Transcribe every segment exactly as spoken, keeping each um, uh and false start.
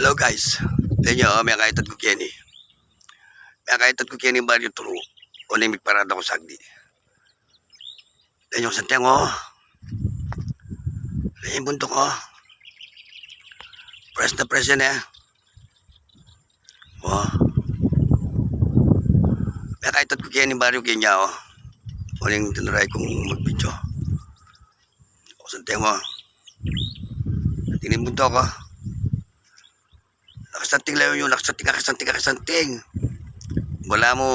Hello guys. Tingnan nyo, oh, mekaytad ku keni. Mekaytad ku keni Barrio Turu. Uling migparada ku sagdi. Tingnan nyo, kasanteng, oh. Tingnan nyo ing bunduk, oh. Fresh na fresh yan, e. Oh. Mekaytad ku keni Barrio Kenya, oh. Uling tinuray kung mag-video. O, kasanteng, oh. Tingnan ing bunduk, oh. Kasanteng, lawen yu, kasanteng, kasanteng, kasanteng. Ala mu,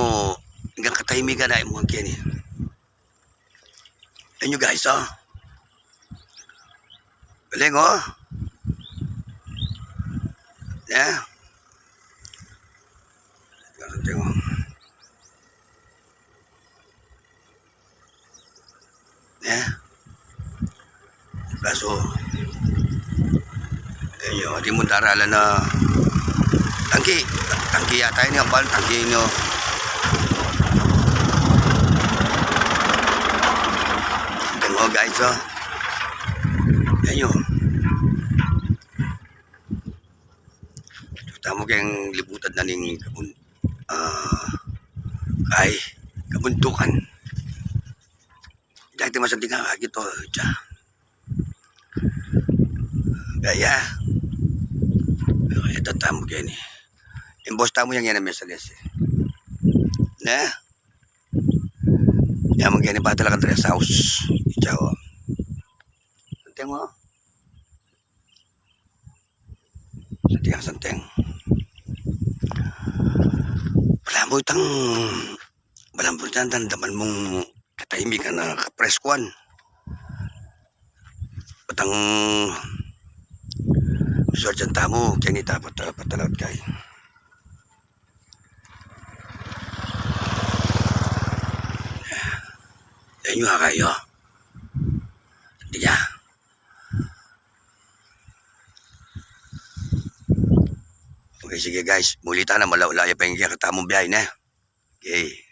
ing katahimikan a mukang keni. Tingnan nyo guys, oh. Galing, oh. E. Kasanteng, oh. E. Kasu, e, yu, atin mung daralan a tangki. Tangki yata ini, abal, tangki ini, o. Tingnan nyo guys, o. Tingnan nyo. Tamu keng libutan na ning kabun-, a, ay, kabundukan. Diak ti masanting a, kito, diak. Gaya. Gaya, tatamu keni. Ing boss tamu yang yan a Mesa Lese. Ne? Yang mung keni pa talagang rest house. Diak, o. Kasanteng, o. Kasanteng, kasanteng. Ala mu itang, ala mu itang dandaman mung katahimikan a kapreskuan. Batang suat yan tamu, keni ta pat-, patalaut kay. Yan yu, a, kayu. Diak. Okay, sige guys. Muli tana, malayu-layu pa ing kekatamung biahe, ne? Okay.